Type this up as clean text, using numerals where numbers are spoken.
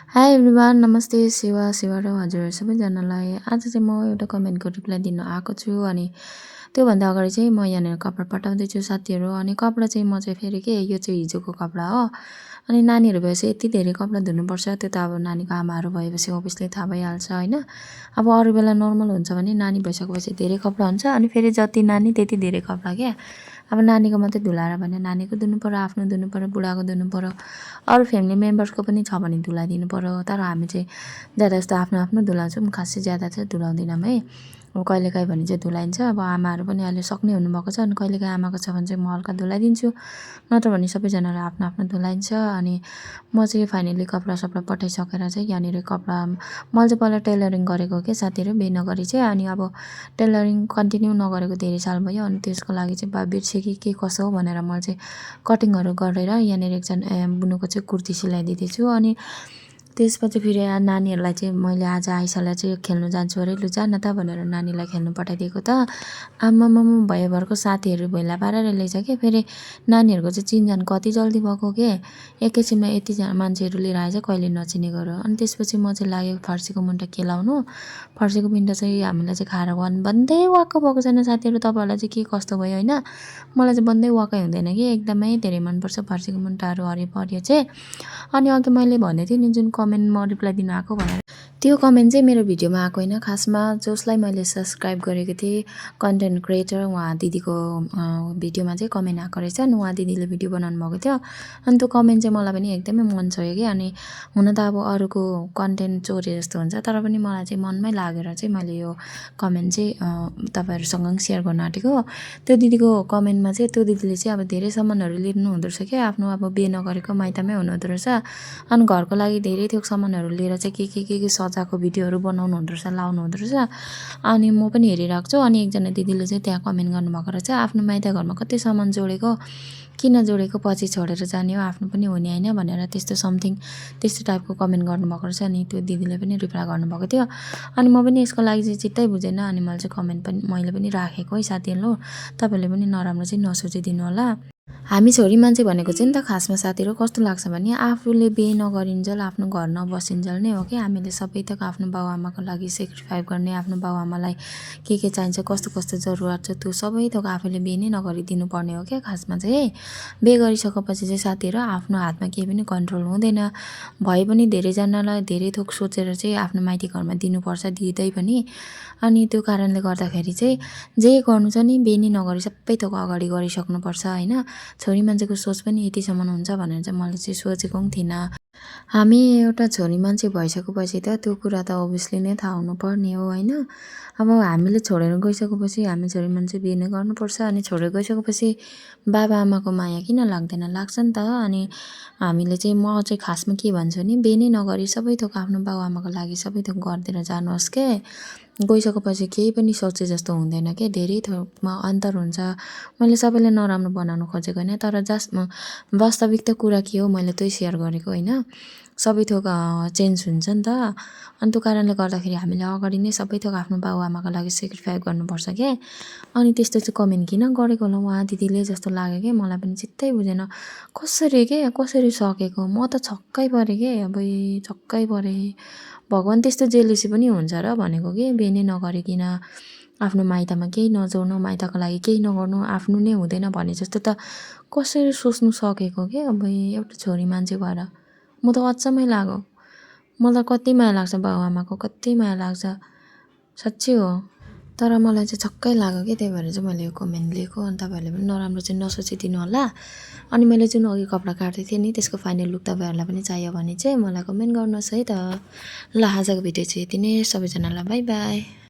High everyone नमस्ते शिवा र हजुर सबैजनालाई आज चाहिँ म एउटा कमेन्टको रिप्लाई दिन आएको छु अनि त्योभन्दा अगाडि चाहिँ म यहाँनिर कपडा पठाउँदैछु साथीहरू अनि कपडा चाहिँ म चाहिँ फेरि के यो चाहिँ हिजोको कपडा हो अनि नानीहरू भएपछि यति धेरै कपडा धुनुपर्छ त्यो त अब नानीको आमाहरू भएपछि अभियसली थाहा भइहाल्छ होइन अब अरू बेला नर्मल हुन्छ भने नानी भइसकेपछि धेरै कपडा हुन्छ अनि फेरि जति नानी त्यति धेरै कपडा क्या अब नानीको मात्रै धुलाएर भने नानीको धुनु पऱ्यो आफ्नो धुनु पऱ्यो बुढाको धुनु पऱ्यो अरू फ्यामिली मेम्बर्सको पनि छ भने धुलाइदिनु पऱ्यो तर हामी चाहिँ ज्यादा जस्तो आफ्नो आफ्नो धुलाउँछौँ खासै ज्यादा चाहिँ धुलाउँदैनौँ है अब कहिलेकाहीँ भने चाहिँ धुलाइन्छ अब आमाहरू पनि अहिले सक्ने हुनुभएको छ अनि कहिलेकाहीँ आमाको छ भने चाहिँ म हल्का धुलाइदिन्छु नत्र भने सबैजनाले आफ्नो आफ्नो धुलाइन्छ अनि म चाहिँ फाइनली कपडा सपडा पठाइसकेर चाहिँ यहाँनिर कपडा मैले चाहिँ पहिला टेलरिङ गरेको के साथीहरू बिहे नगरी चाहिँ अनि अब टेलरिङ कन्टिन्यू नगरेको धेरै साल भयो अनि त्यसको लागि चाहिँ बा बिर्सेँ कि के कसो हो भनेर मैले चाहिँ कटिङहरू गरेर यहाँनिर एकजना बुनुको चाहिँ कुर्ती सिलाइदिँदैछु अनि त्यसपछि फेरि नानीहरूलाई चाहिँ मैले आज आइसालाई चाहिँ खेल्नु जान्छु अरे लु जा न त भनेर नानीलाई खेल्नु पठाइदिएको त आमामामा भयोभरको साथीहरू भेला पारेर ल्याइछ कि फेरि नानीहरूको चाहिँ चिनजान कति जल्दी भएको के एकैछिनमा यतिजना मान्छेहरू लिएर आएछ कहिले नचिनेको र अनि त्यसपछि म चाहिँ लाग्यो फर्सीको मुन्टा केलाउनु फर्सीको मुन्टा चाहिँ हामीलाई चाहिँ खाएर बन्दै वाक्क भएको छैन साथीहरू तपाईँहरूलाई चाहिँ के कस्तो भयो होइन मलाई चाहिँ बन्दै वाक्कै हुँदैन कि एकदमै धेरै मनपर्छ फर्सीको मुन्टाहरू हरियो चाहिँ अनि अघि मैले भनेको थिएँ नि जुन कमेन्ट म रिप्लाई दिन आएको भनेर त्यो कमेन्ट चाहिँ मेरो भिडियोमा आएको होइन खासमा जसलाई मैले सब्सक्राइब गरेको थिएँ कन्टेन्ट क्रिएटर उहाँ दिदीको भिडियोमा चाहिँ कमेन्ट आएको रहेछ अनि उहाँ दिदीले भिडियो बनाउनु भएको थियो अनि त्यो कमेन्ट चाहिँ मलाई पनि एकदमै मन छोयो कि अनि हुन त अब अरूको कन्टेन्ट चोरे जस्तो हुन्छ तर पनि मलाई चाहिँ मनमै लागेर चाहिँ मैले यो कमेन्ट चाहिँ तपाईँहरूसँग सेयर गर्न आँटेको त्यो दिदीको कमेन्टमा चाहिँ त्यो दिदीले चाहिँ अब धेरै सामानहरू लिनु हुँदो रहेछ क्या आफ्नो अब बिहे नगरेको माइतमै हुनुहुँदो रहेछ अनि घरको लागि धेरै थोक सामानहरू लिएर चाहिँ के सजाएको भिडियोहरू बनाउनु हुँदो रहेछ लाउनु हुँदो रहेछ अनि म पनि हेरिरहेको छु अनि एकजना दिदीले चाहिँ त्यहाँ कमेन्ट गर्नुभएको रहेछ आफ्नो माइत घरमा कति सामान जोडेको किन जोडेको पछि छोडेर जाने हो आफ्नो पनि हुने होइन भनेर त्यस्तो समथिङ त्यस्तो टाइपको कमेन्ट गर्नुभएको रहेछ अनि त्यो दिदीले पनि रिप्लाई गर्नुभएको थियो अनि म पनि यसको लागि चाहिँ चित्तै बुझेन अनि मैले चाहिँ कमेन्ट पनि मैले पनि राखेको है साथीहरू तपाईँहरूले पनि नराम्रो चाहिँ नसोचिदिनु होला हामी छोरी मान्छे भनेको चाहिँ नि त खासमा साथीहरू कस्तो लाग्छ भने आफूले बिहे नगरिन्जेल आफ्नो घर नबसिन्जेल नै हो कि हामीले सबै थोक आफ्नो बाउआमाको लागि सेक्रिफाइस गर्ने आफ्नो बाउआमालाई के चाहिन्छ कस्तो कस्तो जरुरत छ त्यो सबै थोक आफूले बिहे नै नगरिदिनु पर्ने हो क्या खासमा चाहिँ बिहे गरिसकेपछि चाहिँ साथीहरू आफ्नो हातमा केही पनि कन्ट्रोल हुँदैन भए पनि धेरैजनालाई धेरै थोक सोचेर चाहिँ आफ्नो माइती घरमा दिनुपर्छ दिँदै पनि अनि त्यो कारणले गर्दाखेरि चाहिँ जे गर्नु छ नि बिहे नै नगरी सबै थोक अगाडि गरिसक्नुपर्छ होइन छोरी मान्छेको सोच पनि यतिसम्म हुन्छ भनेर चाहिँ मैले चाहिँ सोचेको पनि थिइनँ हामी एउटा छोरी मान्छे भइसकेपछि त त्यो कुरा त अभियसली नै थाहा हुनुपर्ने हो होइन अब हामीले छोडेर गइसकेपछि हामी छोरी मान्छे बिहे नै गर्नुपर्छ अनि छोडेर गइसकेपछि बाबा आमाको माया किन लाग्दैन लाग्छ नि त अनि हामीले चाहिँ म चाहिँ खासमा के भन्छु नि बिहे नै नगरी सबै थोक आफ्नो बाउ आमाको लागि सबै थोक गरिदिएर जानुहोस् के गइसकेपछि केही पनि सोचे जस्तो हुँदैन के धेरै थोकमा अन्तर हुन्छ मैले सबैलाई नराम्रो बनाउनु खोजेको होइन तर वास्तविक त कुरा के हो मैले त्यही सेयर गरेको होइन सबै थोक चेन्ज हुन्छ नि त अनि त्यो कारणले गर्दाखेरि हामीले अगाडि नै सबै थोक आफ्नो बाउआमाको लागि सेक्रिफाइस गर्नुपर्छ के अनि त्यस्तो चाहिँ कमेन्ट किन गरेको होला उहाँ दिदीले जस्तो लाग्यो कि मलाई पनि चित्तै बुझेन कसरी सकेको म त छक्कै परेँ के अब छक्कै परेँ भगवान् त्यस्तो जेलेसी पनि हुन्छ र भनेको कि बिहे नै नगरिकन आफ्नो माइतमा केही नजोड्नु माइतको लागि केही नगर्नु आफ्नो नै हुँदैन भने जस्तो त कसरी सोच्नु सकेको के अब एउटा छोरी मान्छे भएर म त अचम्मै लाग्यो मलाई कति माया लाग्छ बाउआमाको कति माया लाग्छ साँच्चै हो तर मलाई चाहिँ छक्कै लाग्यो कि त्यही भएर चाहिँ मैले यो कमेन्ट लिएको अनि तपाईँहरूले पनि नराम्रो चाहिँ नसोचिदिनु होला अनि मैले जुन अघि कपडा काट्दै थिएँ नि त्यसको फाइनल लुक तपाईँहरूलाई पनि चाहियो भने चाहिँ मलाई कमेन्ट गर्नुहोस् है त ल आजको भिडियो चाहिँ यति नै सबैजनालाई बाई बाई।